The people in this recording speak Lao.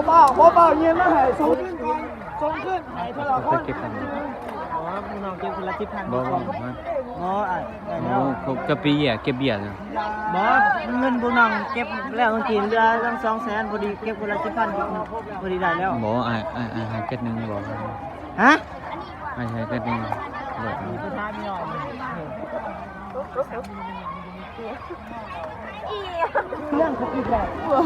ເປົ່າ ບໍ່ເປົ່າເງິນມາໃຫ້ ສົ່ງຄືນກ່ອນ ສົ່ງຄືນໃຫ້ເທື່ອລະຄົນ. ເກັບກັນ ອໍ ພີ່ນ້ອງເກັບຄົນລະສິບພັນ. ບໍ່ ບໍ່ ບໍ່ ອ້າຍ ໄດ້ແລ້ວ. ໂອ້ ເຂົາເກັບເບ້ຍ ເກັບເບ້ຍນະ. ບໍ່ ເງິນພວກນ້ອງເກັບແລ້ວ ເມື່ອກີ້ເຫຼືອຕັ້ງສອງແສນ ພໍດີເກັບຄົນລະສິບພັນ ພໍດີໄດ້ແລ້ວ. ບໍ່ ອ້າຍ ອ້າຍ ອ້າຍໃຫ້ເຈັດໜຶ່ງບໍ່? ຮະ? ອ້າຍໃຫ້ເຈັດໜຶ່ງບໍ່? ເລື່ອງເຂົາອີກແລ້ວ.